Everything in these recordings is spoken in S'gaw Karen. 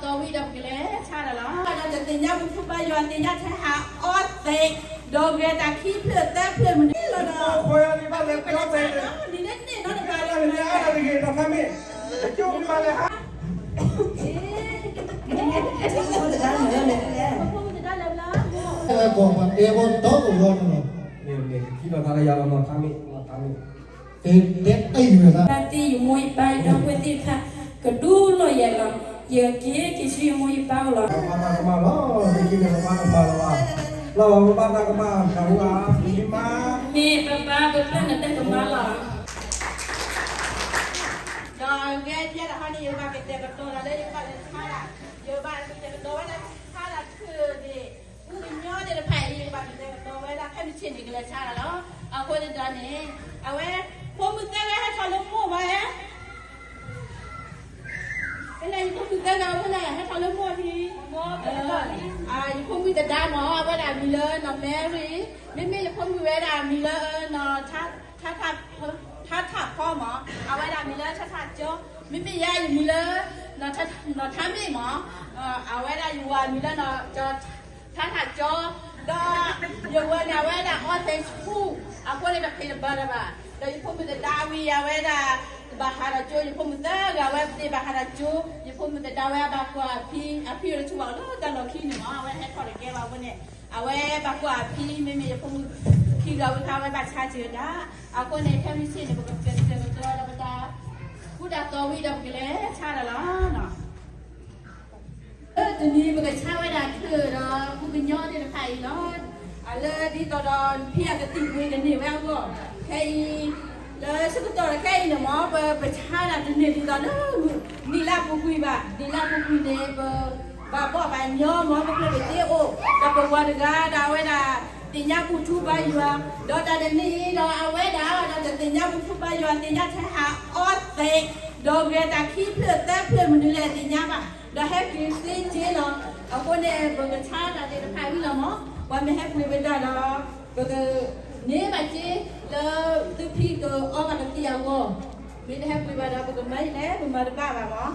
အဝံၤဒီးပကလဲၤဆါဒၣ်လီၤ. ဒီးတသ့ၣ်ညါပထူပၢ်ယွၤ သ့ၣ်ညါထဲဟးအီသံး, ဒီးဂဲၤတၢ်ခံဖျၢၣ်သၢဖျၢၣ်မနုၤလီၤဒီး, နံၤန့ၣ်နီတဂၤလၢ်လၢ်, တဂ့ၤတခါမ့ၢ်, ကၠိမ့ၢ်ဘၣ်လဲၣ်ဟါ, ကဲကီၢ်ပှၤတဲဘီဒီးကဝီၤန့ၣ်လီၤ, မ့ၢ်မ့ၢ်ကသံလီၤသးလၢယၤလီၤ နီၢ်ထါမ့ၢ်, နီၢ်ထါမ့ၢ် တဲတဲအံၤဝဲဒၣ် သးသ့ယမိၢ်ယပၢ်ယဒီပုၢ်ဝဲၢ်သ့ၣ်တဖၣ် ကဒူလီၤယဲလီၤ. ယက့ၤက့ၤဆူယမိၢ်ယပၢ်အအိၣ်လီၤ. ပဘၣ်တၢ်ကမၣ်လီၤ, လၢခံန့ၣ်ပဘၣ်ကမၣ်လီၤဘၣ်, လီၤဘၣ်ပဘၣ်တၢ်ကမၣ် တၢ်ဟူဧါ, မ့ၢ်မး, မ့ၢ်ပဘၣ်ပဘၣ်နတၢ်ကမၣ်လီၤ. ဒီးဂဲၤယဲဒၣ်ဟီန့ၣ် ယဘၣ်ကတဲာ်ကတီၤဒၣ်လၢယကဘၣ်လဲၤဆါဒၣ်, ယဘၣ်ကတဲာ်ကတီၤဝဲဒၣ်ဆါဒၣ်ခုၣ်န့ၣ် ပှၤကညီသ့ၣ်တဖၣ်အံၤ ယဘၣ်ကတဲာ်ကတီၤဝဲဒၣ် ခဲမုၢ်ဆ့ၣ်န့ၣ် ကလဲၤဆါဒၣ်လီၤ. အဃိသတးန့ၣ် အဝဲ ဖိမုၣ်သၢဂၤဟဲထီၣ်လၢမိၢ်ဘၣ်ဧါ, ဖဲန့ၣ်ယဖိမုၣ်သၢဂၤအဝဲန့ၣ် ဟဲထီၣ်လၢမိၢ်လံ, ယဖိမုၣ်သဒါမ့ၢ် အဝဲဒၣ်မံၤလၢနီၢ်မဲရံ, မ့မ့ၢ်ယဖိမုၣ်ဝဲဒၣ်မံၤလၢ ထါထးဖီမ့ၢ်, အဝဲဒၣ်မံၤလၢထါထးကၠီ, မ့မ့ၢ်ယၤယမံၤလၢ နီၢ်ထါမ့ၢ်မ့ၢ်, အဝဲဒၣ်ယဝၤမံၤလၢ ထါထးကၠီ, ဒီးယဝၤန့ၣ် အဝဲဒၣ်အီသံးဆူၣ်, အဃိန့ၣ်တဖံးတဘၣ်တဘၣ်, ဒီးယဖိမုၣ်သဒါဝံၤ အဝဲဒၣ် ဘၣ်ဟးထီၣ်ကၠိ, ယဖိမုၣ်သၢဂၤဝဲသ့ၣ်ဘၣ်ဟးထီၣ်ကၠိ, ယဖိမုၣ်သဒါဝဲအဘၣ်ကွၢ်အဖံ, အဖံအိၣ်တဆူၣ်ဘၣ်လၢတၢ်လီၢ်ခံန့ၣ်မ့ၢ်, အဝဲဟဲထီၣ်တကဲဘၣ်အဃိန့ၣ် အဝဲဘၣ်ကွၢ်အဖံ, မ့မ့ၢ်ယဖိမုၣ်ခံဂၤဝဲခါ အဝဲဘၣ်ဆါစၢၤတၢ်, အဃိန့ၣ် ခဲမုၢ်ဆ့ၣ်န့ၣ် ပကကဲကဲကတီၤဒီးပတၢ် ဃူတၢ်သီဝံၤဒီးပကလဲၤဆါဒၣ်လီၤ. လၢတနံၤပကဆါဝဲဒၣ်ခုၣ်ဒီး ပှၤကညီသ့ၣ်တဖၣ်အံၤလီၤ. အလၢဒ်သိးဒီးဖံအကသံၣ်ပှ့ၤကန့ၢ်ဝဲအဂီၢ်, ခဲအံၤ လၢဆၢကတီၢ်ခဲအံၤန့ၣ်မ့ၢ် ပ ပဆါဒၣ်တန့ၢ်ဒ်သိးလၢ နံၣ်လၢပူၤကွံာ်ဘၣ်, နံၣ်လၢပူၤကွံာ်န့ၣ် ပ ဘၣ်ဘီၣ်ဘၣ်ညီမ့ၢ် ပကျိၣ်ပစ့အိၣ်, ဒီးပဝၤတဂၤဒီးအဝဲဒၣ် သ့ၣ်ညါပထူပၢ်ယွၤ, ဒီးတၢ်တမံၤအံၤဒီးအဝဲဒၣ်ဒီးတသ့ၣ်ညါပထူပၢ်ယွၤ သ့ၣ်ညါထဲဟးအီသံး, ဒီးဂဲၤတၢ်ခံဖျၢၣ်သၢဖျၢၣ်မနုၤလဲၣ်သ့ၣ်ညါဘၣ်, ဒီးဟဲက့ၤသ့က့ၤလီၤ. အဃိန့ၣ် ပကဆါတၢ်သ့ၣ်တဖၣ်ဝံၤလီၤမ့ၢ်, ပှၤမ့ၢ်ဟဲပှ့ၤဝဲဒၣ်ဒီး ပကန့ၢ်ဘၣ်က့ၤလၢ သုဖံကအီဘၣ်ကသံၣ်အဂီၢ်, မ့ၢ်တဟဲပှ့ၤဘၣ်ဒီး ပကမၤယလဲၣ် ပမၤတဘၣ်ဘၣ်မ့ၢ်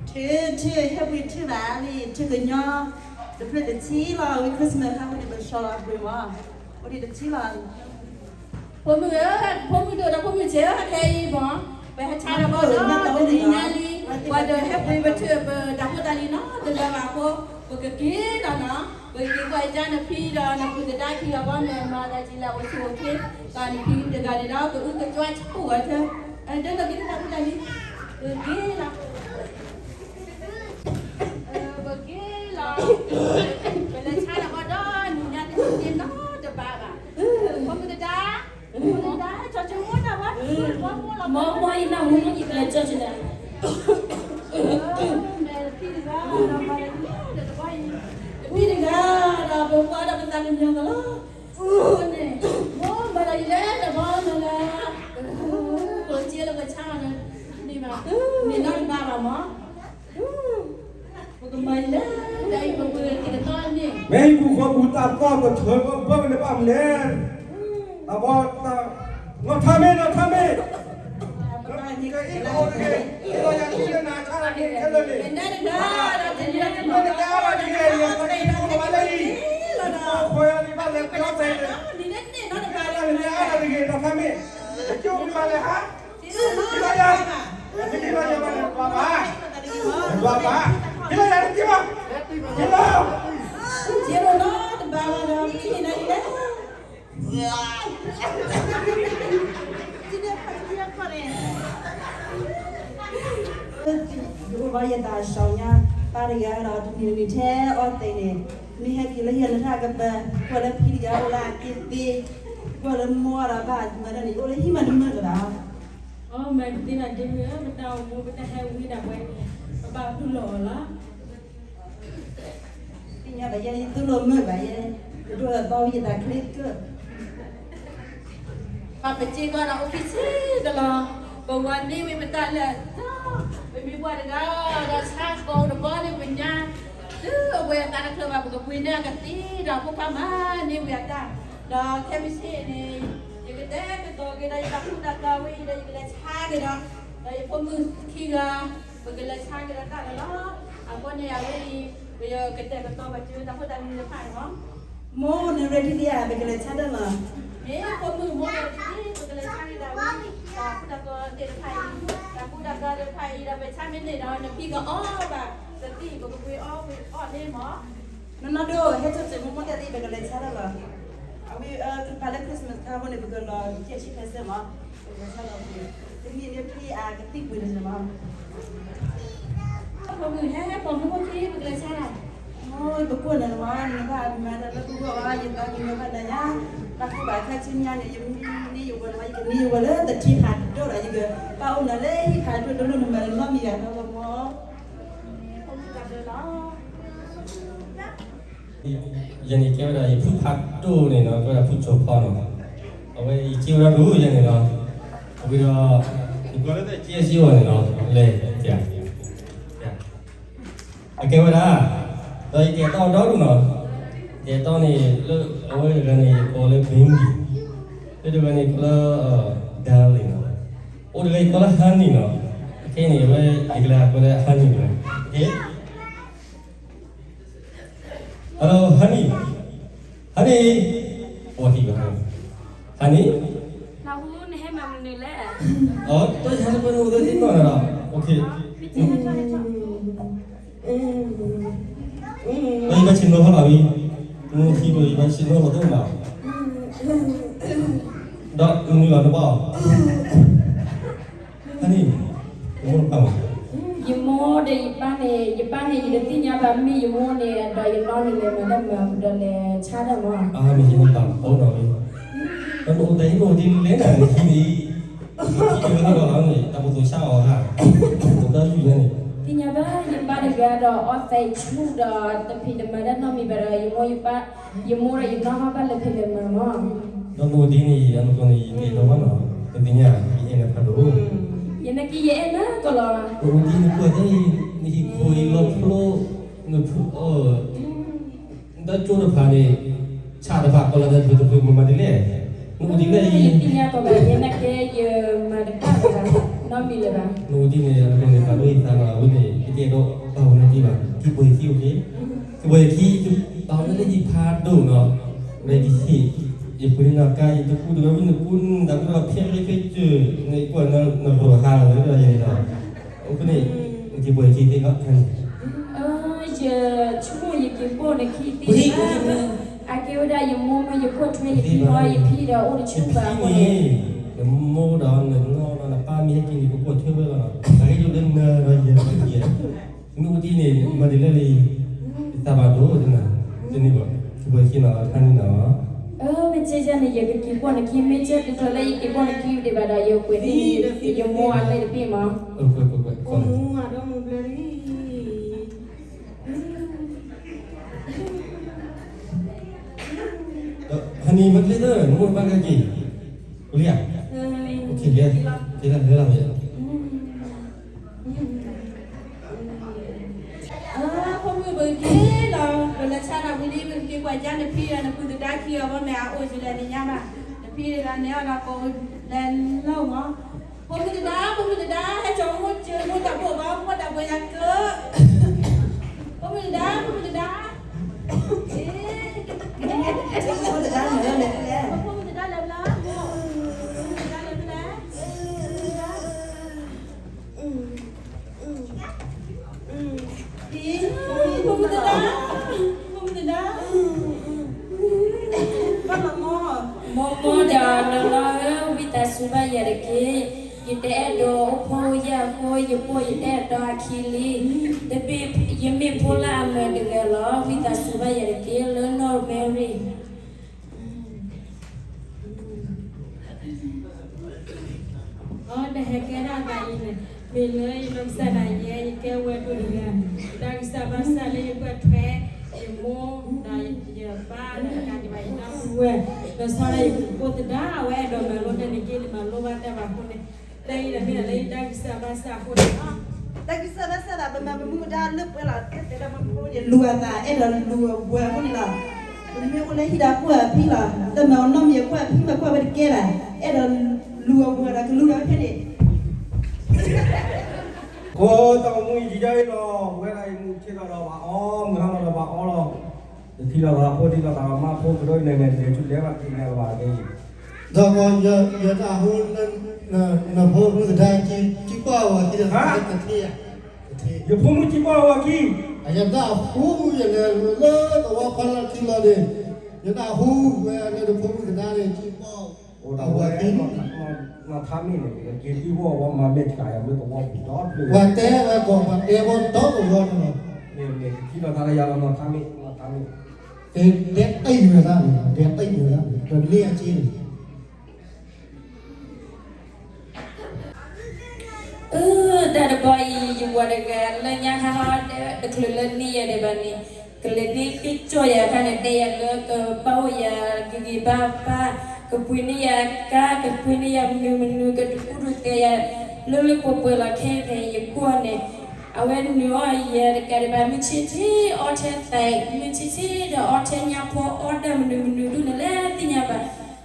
ထံထံဟဲပှ့ၤထံဘၣ်န့ၣ် ထံကညီ တဖျၢၣ်တထံလီၤ. ဝံ Christmas ခါဝဲန့ၣ် ပကဆှီလီၤအပှ့ၤမ့ၢ် အိၣ်ဒံးတထံလီၤ. ဖိမုၣ်ဧၢ, ဖိမုၣ်ဒိၣ်ဒီးဖိမုၣ်ဆံးဧၢ, ခဲအံၤမ့ၢ် ပဟဲဆါဒီးဘီဒီး တနံၤညါလံ, ပှၤဒီးဟဲပှ့ၤပထၢၣ် ပတၢ်ဖိတၢ်လံၤနီတဂၤဘၣ်အဃိ ပကက့ၤလီၤနီၤ, ပကက့ၤကွၢ်ကဒါနဖံဒီးနဖုသဒါခံဂၤဘီ မ့ၢ်မၤသးဒ်လဲၣ် အိၣ်ဆူၣ်အိၣ်ချ့, ဒီးနဖံတဂၤန့ၣ်ဒီး ကအုကကွၢ်ဆူၣ်ဝဲထၢ ဒ်သိးက့ၤတၢ်ဖိတၢ်လံၤ, ပက့ၤလီၤ. ပက့ၤလီၤ. ပလဲၤဆါတၢ်ဘီဒီး နံၤညါတနံၤနီတဘၣ်ဘၣ်. ဖိမုၣ်သဒါ, ဖိမုၣ်သဒါ, ကၠီကၠိမိၢ်တၢ်ဘီ, မိၢ်မိၢ်အံၤနၢ်ဟူမ့ၢ်ယကလဲၤကၠီကၠိဒၣ်, မ့ၢ်ဖံတဂၤဒီး မၤလၢယမ့ၢ်ဒီးတဘီအံၤ, ဖံတဂၤဒီး ပကွၢ်ဒီးပသးကညီၤသးလီၤ. န့ၣ် မိၢ်မၤလၢယလဲၤတဘီလၢ်လၢ်, ပက့ၤလၢပဆါလီၤန့ၣ်, န့ၣ်ဘၣ်, န့ၣ်နီတဘၣ်ဘၣ်မ့ၢ် ပကမၤယလဲၣ်, တၢ်အံၤပပှ့ၤက့ၤတသီန့ၣ်, မ့ၢ်ဟံၣ်ပူၤဃီပူၤတၢ်သီကထၢၣ်ကဘၢကန့ၣ်ဘၣ်မနုၤလဲၣ်, တၢ်ဘီတၢ်, နီၢ်ထါမ့ၢ် နီၢ်ထါမ့ၢ်, ကအံၤကအိၣ်တဂ့ၤ, အံၤလီၤယၤထံလၢနၤဆါလီၤန့ၣ်ခဲလၢာ်န့ၣ်, မ့ၢ်နတဂၤဒီးတနံၤဒီးတနံၤဒီး ဃီယၤန့ၣ်ဘၣ်လဲၤပျီသဲးန့ၣ်, နတဂၤဒီးတဂ့ၤ နီၢ်ထါမ့ၢ်, ကၠိမ့ၢ်ဘၣ်လဲၣ်ဟါ ဟံးလီၤယၤ, ဟံးလီၤယၤဘၣ်န့ၣ် ပှၤဘၣ်, ပှၤဘၣ်, ဟံးလီၤယၤတက့ၢ်ဘၣ်, ဟံးလီၤ, က့ၤလီၤနီတဘၣ်ဘၣ်ဒီး ဟံးလီၤယၤ, ယအိၣ်ဘၣ်ယသးစီညါ ပၢ်တဂၤဒီး တနံၤတနံၤထဲအီသံးန့ၣ်, မ့ၢ်ဟဲက့ၤလၢယဲၢ်နထၢၣ်ကပၤ, ကွၢ်လၢဖံတဂၤအိၣ်လၢအက့သ့, ကွၢ်လၢမိၢ်ဒီးပၢ်မၤတၢ်န့ၣ် အိၣ်လၢဟံၣ်မးတမုာ်လၢၤဘၣ်. အီ မၤတသ့ဘၣ်ဒ့မုၣ်ဧၢ, ပတၢ်အိၣ်မူပတၢ်ဟဲဝံဒၣ်ဝဲန့ၣ် ပဘၣ်တူၢ်လိာ်အီၤလီၤ. သ့ၣ်ညါဘၣ်ယဲ ယတူၢ်လိာ်မုာ်ဘၣ်ယဲ, ယဒိၣ်ယသီဝံယသးချ့ကၢၢ် ပပစ့ကီးဒီးအိၣ်ခံဆံကလီၤ, ပဝၤန့ၢ်ဝံပတၢ်လၢာ်, ပမ့ၢ်ပှၤတဂၤဒီးဆါကိးတဘီန့ၣ် ပညါ, တုၤအဝဲသးတချုးဘၣ် ပကပှ့ၤန့ၢ်အကသံၣ်ဒီးဖိခွါမၤန့ၢ်ဝံအတၢ်, ဒီးခဲမုၢ်ဆ့ၣ်န့ၣ် ယကတဲာ်ကတီၤက့ၤဒီးယတၢ်ဃူတၢ်ဖိးဝံၤဒီး ယကလဲၤဆါက့ၤဒီး, ဒီးယဖိမုၣ်ခံဂၤ ပကလဲၤဆါက့ၤဒီးတၢ်လီၤလီၤ. အဃိန့ၣ် အဝဲအံၤ ပယကတဲာ်ကတီၤပာ်စၢၤတၢ်ဖိတၢ်လံၤတဖၣ်န့ၣ်လီၤ. မိၢ်န ready ဒံးဧါ, ပကလဲၤဆါတၢ်လီၤ. မ့ၢ်ဖိမုၣ်မိၢ်ဒီးဒ် ပကလဲၤဆါက့ၤဒၣ်ဝဲ တၢ်ဃူတၢ်ဖိးသ့ၣ်တဖၣ်အံၤ, တၢ်ဃူတၢ်ဖိးသ့ၣ်တဖၣ်အံၤဒီး ပဆါမ့ၢ်န့ၢ်ဒီး နဖံကအီၣ်ဘၣ်, တသံၣ်ပကပှ့ၤအီၣ်ပှ့ၤအီၣ်န့ၣ်မး. နီၢ်နီၢ်ဒိၣ် ဟဲထီၣ်စၢၤမိၢ်မိၢ်တဲသ့ ပကလဲၤဆါတၢ်လီၤ. အဝဲ ကဖးလၢ Christmas ခါအဃိန့ၣ် ပကလီၤကဲဆံဖဲစဲမး, ပကလဲၤဆါလီၤ. တမ့ၢ်လၢဖံအကသံၣ်ပှ့ၤတစဲမး. ဖိမုၣ်ဟဲဟဲပိာ်မုၣ်ဖိခံ ပကလဲၤဆါလီၤ. အိ ပကွၢ်နၤလီၤ, နဘၣ်မၤတၢ်လၢပဂီၢ်ဘၣ်, ယသးကညီၤဘၣ်နၤညါ, တၢ်ကူၣ်ဘၣ်ခါဆူညါန့ၣ် ယမ့ၢ်န့ၢ်ယဝဲလၢ ယကန့ၢ်ယဝဲလၢသထံဖးဒိၣ်ဒီး ယကဘၣ်အိၣ်နၤလၢဟံၣ်ဖးဒိၣ်တလိၣ် နမၤလၢနီတမံၤဂၤနီတဘျီမး. ယဲန့ၣ်ကဲဝဲဒၣ်ယဖုဖးဒိၣ်န့ၣ်နီၤ, ကဲဝဲဒၣ်ဖုကၠီၤဖီနီၤ, အဝဲယစံးဝဲဒၣ်ဒိၣ်ယဲန့ၣ်နီၤ, အဝဲဒီး ယကွၢ်လၢသ့ၣ်ကဲစံးဝဲန့ၣ်နီၤ, လဲၤ အကဲဝဲဒၣ်, ဒီးယတဲာ်တီဒီဒူၣ်နီၤ, ယတဲာ်တီန့ၣ် လၢအဝဲတဂၤန့ၣ် ယကိးလၢ Baby, လၢတဂၤန့ၣ်ကိးလၢ Darling နီၤ, အိၣ်တဂၤယကိးလၢ Honey နီၤ, ခဲအံၤန့ၣ် အဝဲယကလဲၤကိးလၢ Honey နီၤ, Hello honey, honey, ပှၤဟံၣ်ဘၣ် honey, နဟူနဟဲမၤမနုၤလဲၣ်, အတၢ်ယဟဲလၢပှဲၤန့ၣ်အိၣ်သ့ၣ်နီၣ်လီၤ, ဒီးယဘၣ်ဆ့ၣ်နီၤဖီလာ်ဝံၤ, နဟံၣ်ဘၣ်ယဘၣ်ဆ့ၣ်နီၤလီၤတအိၣ်မး, ဒီးနုာ်လီၤနဘၣ်အီၤ honey, ယမိၢ်တဖၣ်မး, ယမိၢ်ဒီးယပၢ်န့ၣ်, ယပၢ်န့ၣ် ယတသ့ၣ်ညါဘၣ်, မ့ၢ်ယမိၢ်န့ၣ် ဒီးယနီၢ်န့ၣ်လဲၤမၤတၢ်မၤဒီးလဲၤဆါတၢ်မး, အမ့ၢ်ယမိၢ်တဖၣ်အိၣ်ဒီးဝဲ, ဒီးနအိၣ်တၢ်ဟံၣ်အိၣ်ဒ်လဲၣ်နၤ နဟံၣ်န့ၣ်, နဟံၣ်န့ၣ်ဝဲသ့ၣ်လီၤလီၤန့ၣ် တၢ်ပသိးဆါအီၤဧါ, တၢ်ယူၢ်ညါန့ၣ်, သ့ၣ်ညါဘၣ် ယပၢ်တဂၤဒီးအီသဲးဆူၣ်ဒီး တဖံးတမၤတၢ်နီတမံၤဘၣ်ဒီး ယမိၢ်ယပၢ်, ယမိၢ်ဒီးယနီၢ်ဟီၣ်ဘၣ်လဲၤဖံးလဲၤမၤမး, ဒီးနအိၣ်ဒ်န့ၣ် အမ့ၢ်ကီၢ်န့ၣ် ယတဲဒီးဘၣ်နီၤ, တသ့ၣ်ညါ ယအဲၣ်နၤဖးဒိၣ်, ယနာ်က့ယအဲၣ်နၤကီးလီၤ, နအိၣ်ဒ်နကွၢ်တၢ်အံၤ နဟံၣ်ခိၣ်အံၤလီၤဖျိ, နဖုအီၣ် တၢ်ကၠိတဖၣ်န့ၣ်, ဆၣ်တဖၣ်ကီးလီၤတၢ်တဖုတဖုမၤမၤဒ်လဲၣ်, နအိၣ်ဒ်လဲၣ်အံၤ, ယသ့ၣ်ညါကီးဘၣ် ယနာ်က့ယမၤတဘၣ်လၢၤဘၣ်, နီတမံၤလၢၤဘၣ်, နအိၣ်ဒ်န့ၣ် အမ့ၢ်ကီၢ်န့ၣ် ပာ်ဒိၣ်ယသးနီၤ, အဝဲန့ၣ် ယတအဲၣ်ဒိးပာ်ဝဲနာ်က့ဘၣ်, က့ၤပှဲၤယခံအိၣ်က့ၤ, က့ၤပှဲၤယခံ, ပာ်ဝဲလၢယဖးဒိၣ်နီၤ, ဝဲယဟ့ၣ်, ယပှ့ၤနီၢ်ကါ ယတကူတဂၤဝံၤနကူနသးကူဒီးဖဲလဲၣ်ဖဲစၢၤ, နကွၢ်နရိၣ်ဟးလီၤလၢယဲန့ၣ်ဒီး, အဃိန့ၣ်, က့ၤပှဲၤယခံသ့လီၤ, ယဆိကမိၣ်ယက့ၤပိာ်နခံသ့, အကဲဝဲဒၣ်ယမိၢ်မ့ၢ်ယပိာ်ထွဲယဖံမ့ၢ် ယဖံဒီးအိၣ်တဆူဘၣ်အဃိန့ၣ်, နမိၢ်ဒီးနနီၢ်ဒီးနပၢ်မ့ၢ်ဟဲက့ၤန့ၣ် ကပိာ်ထွဲဝဲလီၤ, အဂ့ၢ်ဒ်လၢနၤဒီးယၤက့ၤ, မ့ၢ်အိၣ်ဒ်န့ၣ် မၤဒ်လဲၣ်လံ, ယသးဘၣ်ဒိတနၤ, တန့ၢ်ဘၣ်, က့ၤပှဲၤယခံနီၤ honey နီၤ မ့ၢ်ကဲယၤန့ၣ် ယကက့ၤပိာ်နခံ မ့ၢ်ကဲတချုးလၢယက့ၤပိာ်နခံဒံးဘၣ်ဒီး ယကွဲးန့ၢ်ယမိၢ်အလၢတဘ့ၣ်မး, honey မ့ၢ်ကဲသၢ နမိၢ်နပၢ်ကက့ၤ, ကလံၤဧါ, ကလံၤ, ကလံၤလၢလၢဝဲ ဖိမုၣ်ပက့ၤလီၤ, ပလဲၤဆါတၢ်ဝံၤလံ ပက့ၤကွၢ်ကါနဖံဒီးနပုၢ်သဒါခံအီၤ ဘၣ်မ့ၢ်အအိၣ်ယလဲၤန့ၣ်ညါဘၣ်, နဖံဒီးနဲအီၤဒီးကိးလဲၤလီၤမး, ဖိမုၣ်သဒါ ဖိမုၣ်သဒါ ဟဲကၠီမိၢ်စၢၤမိၢ်တၢ်ဘိၣ်ဘၣ် မိၢ်တၢ်ဘိၣ်ယၤကၢ, ဖိမုၣ်သဒါ ဖိမုၣ်သဒါ ဖိမုၣ်သဒါလဲၤဖဲလဲၣ်, ဖိမုၣ်သဒါလဲၤဖဲလဲၣ်, ဖိမုၣ်သဒါ, ဖိမုၣ်သဒါ, မိၢ်မိၢ်ဒီး နီၢ်နီၢ်ဧၢ, ဝံသးစူၤဘၣ်ယၤတက့ၢ်, ယတအဲၣ်ဒိးအိၣ်ဖှိၣ်ယာ်အဃိ ယပိာ်ယတအဲၣ်ဒိးအခံလံ, တဘ့ၣ်ယမ့ၢ်ဖိလၢအမၤတဂၤလီၤ, ဝံသးစူၤဘၣ်ယၤတက့ၢ် လၢနီၢ်မဲရံ အတဟဲကဲထီၣ်အသးအံၤန့ၣ် မ့ၢ်လၢယနီၢ်ကစၢ်ဒၣ်ယဲ ယကဲဝဲဒိၣ်တဂၤ, ယတၢ်ဂံၢ်စၢ်ဘါစၢ်လၢယကွၢ်ထွဲ ယမိၢ်ဒီးယပၢ်လၢတကးဒံးဘၣ် ယတၢ်ဟူဝဲ, ဒီးဆီဒၣ်ယဖိသဒါ အဝဲအဲၣ်ဒိးမၤလိတၢ်န့ၣ်က့ နမၤလိဘၣ်တၢ်ဘၣ်အဃိန့ၣ်, တၢ်အံၤဒီးမ့ၢ်ဒၣ်လၢယတၢ်ဂံၢ်စၢ်ဘါစၢ်အဃိန့ၣ်လီၤ. တၢ်ဂံၢ်စၢ်ဘါစၢ်ဘၣ် ပမၤပမူပဒါလၢပှဲၤလီၤ တၢ်တဲလၢမူခိၣ်န့ၣ် လူၤအသး အဲၣ်ဒိးလူၤအဝဲအဃိန့ၣ်လီၤ. ပမ့ၢ်အိၣ်လၢဟံၣ်ဒီးကွၢ်အဖံလီၤ, တမၤအီၤနီတမံၤ ကွၢ်အဖံမၤကွၢ်ဝဲတကဲဘၣ်, အဲၣ်ဒိးလူၤအဝဲဒီးကလူၤဒီးဖဲန့ၣ် က အိၣ်တၢ်မူအံၤယံၤယါအံၤလီၤ, ဝဲဒၣ်အံၤမုၢ်ဆ့ၣ်ထီၣ်ဒီးဘၣ်အီ, မုၢ်ဟါလီၤဒီးဘၣ်အီလီၤ. တထံၣ်လိာ်သးဖိ ထံၣ်လိာ်သးမါဖိကဒိၣ်န့ၣ်န့ၣ် လဲၤဆူလဲၤဘၣ်တ့ၢ်န့ၣ်ဘၣ်က့ၤ. ဒီးယတၢ်ဟူ နဖိမုၣ်သဒါကံကံပှၢ်ဝၤခံဒီး တထံၣ်ဧါ, တထံၣ်, ယဖိမုၣ်ကံပှၢ်ဝၤခံ, ယတၢ်ဟူမုၢ်ယလဲၤလၢသဝီဖီလာ်ထံလီၤန့ၣ်, ယတၢ်ဟူဝဲလၢနဖိမုၣ်သဒါန့ၣ် ကံပှၢ် အဝၤခံ နီၢ်ထါမ့ၢ်န့ၣ် က့ၤသံဝီဝဲမၤမဲာ်ဆှးယၤလၢသဝီပူၤဒီဖျၢၣ်, ပှၤတဲဝဲကိးပှၤတဲဝီဒီသဝီန့ၣ်လီၤ. မ့ၢ်မ့ၢ်ကသံလီၤသးလၢယၤလီၤ နီၢ်ထါမ့ၢ်, နီၢ်ထါမ့ၢ်, တဲတ့ၢ်ဝဲသးန့ၣ် တဲတ့ၢ်ဝဲသးန့ၣ် တန့ၢ်အက့န့ၣ်. အၢ တၢ်တဘီအံၤ ယဝၤတဂၤလၢညါဟးဟီဒီး တချုးလၢန့ၢ်ယၤဒံးဘၣ်န့ၣ်, ကလဲၤန့ၢ်ဃ့ကၠီၣ်ယၤအခါန့ၣ် တဲယၤလၢကဘၣ်အိၣ်ယၤဂ့ၤဂ့ၤဘၣ်ဘၣ်, ကပှ့ၤန့ၢ်ယၤကါ, ကပှ့ၤန့ၢ်ယၤမနုၤမနုၤ, ကတကူၣ်တတဲယၤ လၢလၢပှဲၤပှဲၤလီၤ. ခဲအံၤန့ၣ် ယကွၢ်န့ၣ် အဝဲနုာ်အီၣ်ယၤတကးဒံးဘၣ် မုၢ်ဆ့ၣ်ဆ့ၣ်အီထဲသး, မုၢ်ဆ့ၣ်ဆ့ၣ်ဒီးအီထဲညါဖီအီတၢ်မနုၤမနုၤဒုးန့ၣ် လဲၤသ့ၣ်ညါဘၣ်.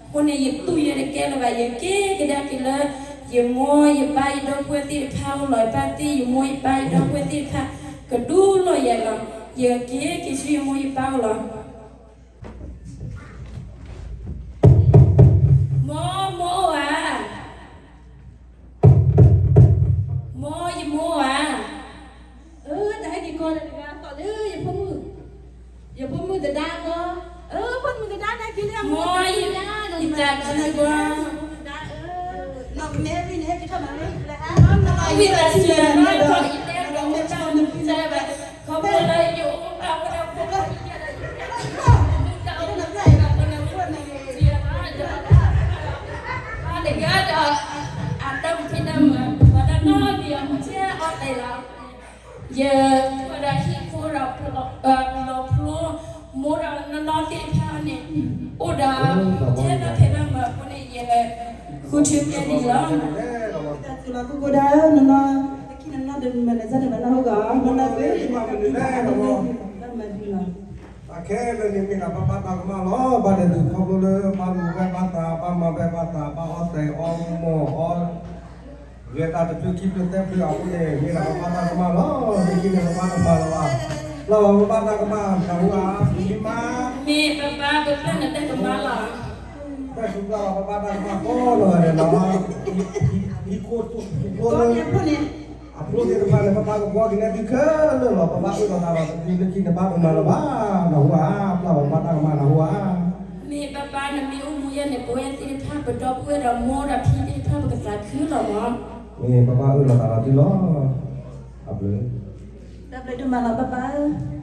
အဃိန့ၣ် ယတူၢ်ယဲတကဲလၢၤဘၣ်, ယက့ၤကဒါက့ၤလၢ ယမိၢ်ယပၢ်ယဒီပုၢ်ဝဲၢ်သ့ၣ်တဖၣ်အိၣ်လီၤ. ယပၢ်သ့ၣ်ယမိၢ်ယပၢ်ယဒီပုၢ်ဝဲၢ်သ့ၣ်တဖၣ် ကဒူလီၤယၤလီၤ. ယက့ၤက့ၤဆူယမိၢ်ယပၢ်အိၣ်လီၤ. မိၢ်, မိၢ်အိၣ်ဧါ. မိၢ်, ယမိၢ်ဧါ. အၢ တၢ်ဟဲက့ၤကီးတဂၤသီၣ်လၢယဖိမုၣ်, ယဖိမုၣ်သဒါကီး, အၢ ဖိမုၣ်သဒါန့ၣ်က့ၤလၢမိၢ်, ယတၢ်ကီး, ဖိမုၣ်သဒါ, နီၢ်မဲရံန့ၣ် ဟဲက့ၤထီၣ်မၤဝံၤလၢ ဝံသးစူၤ နီၢ်မဲရံန့ၣ် ဟဲက့ၤထီၣ်မၤဝံၤလၢ ခီဖျိလၢယအိၣ်ဘၣ်ဝဲဒၣ်ဖိ တၢ်အိၣ်ဖျါအံၤဘၣ် ပနၢ်မုၢ်စံးဘၣ်, တဂၤဒီး အတၢ်ဖံးတၢ်မၤ ပှၤတၢ်နီတမံၤအီၤ မ့ၢ်ထဲအီၤတဲလီၤ. ယအိၣ်ဒီးဟံၣ်ဖိဒီး လီၤဖျိ မိၢ်ဒီးနီၢ်နီၢ်သ့ၣ်တဖၣ်န့ၣ် အိၣ်ဒီး ထဲတၢ်ဖံးတၢ်မၤအဃိန့ၣ် ယဃုထၢကဲဒ်အံၤလီၤ. သးစူၤလီၤ ကိကိဒါ နီၢ်နီၢ် တခံနီၢ်နီၢ်ဒီးမုၢ်မၤနၤစၢ်န့ၣ် ဘၣ်နၢ်ဟူဂီၢ် မနၢ်ပၢၢ် မနၢ်ပၢၢ် တၢ်မၤဒ်လီၤ. အခဲလၢာ်န့ၣ်မ့ၢ်ဒၣ်ပၢ်ဘၣ်တၢ်ကမၣ်လီၤ. ဘၣ်ဒဲးသုးခီဖျိလၢ ဘၣ်မၤဘၣ်ဘၣ်သး ဘၣ်မၤဘၣ်ဘၣ်သး ဘၣ်အီၣ်တဲာ်အီမီၢ်အီ ဂဲၤတၢ်တဖျၢၣ်ခံဖျၢၣ်သၢဖျၢၣ်အဃိန့ၣ် မ့ၢ်ဒၣ်ပၢ်ဘၣ်တၢ်ကမၣ်လီၤ. လၢခံန့ၣ် ပၢ်ဘၣ်တၢ်ကမၣ်လီၤ. ပျၢ်လီၤပၢ်ဘၣ်တၢ်ကမၣ် နၢ်ဟူဧါ မ့ၢ်မါ, မ့ၢ်ပၢ်ဘၣ်ပျၢ်နတၢ်ကမၣ်လီၤ. ပၢ်စူၤပျၢ်လီၤပၢ်ဘၣ်တၢ်ကမၣ်ကိးလီၤဂာ်ဒဲးလီၤ. ဟံၣ်ခိၣ် ဟံၣ်ခိၣ်န့ၣ် အဖျိသ့ၣ်တဖၣ်န့ၣ် ပၢ်ဘၣ်ကဘှီက့ၤန့ၢ်သုခဲလၢာ်လီၤ. ပၢ်ဘၣ်အၢၣ်လီၤသးလီၤ သုလၢခံန့ၣ် ဘၣ်ပမၤလီၤဘၣ် နၢ်ဟူဧါ. ပျၢ်လီၤပၢ်ဘၣ်တၢ်ကမၣ် နၢ်ဟူဧါ. မ့ၢ်ပၢ်ဘၣ် နမ့ၢ်အိၣ်မူယဲန့ၣ် ပဝဲသ့ၣ်တဖၣ် ပဒီပုၢ်ဝဲၢ်ဒီးမိၢ်ဒီးဖံသ့ၣ်တဖၣ် ပကသးခုလီၤမး. မ့ၢ်ပၢ်ဘၣ်အၢၣ်လီၤသးလီၤသုလီၤ. အဘျုး, တၢ်ဘျုးဒိၣ်မးလီၤ ပၢ်ဘၣ်ဧၢ.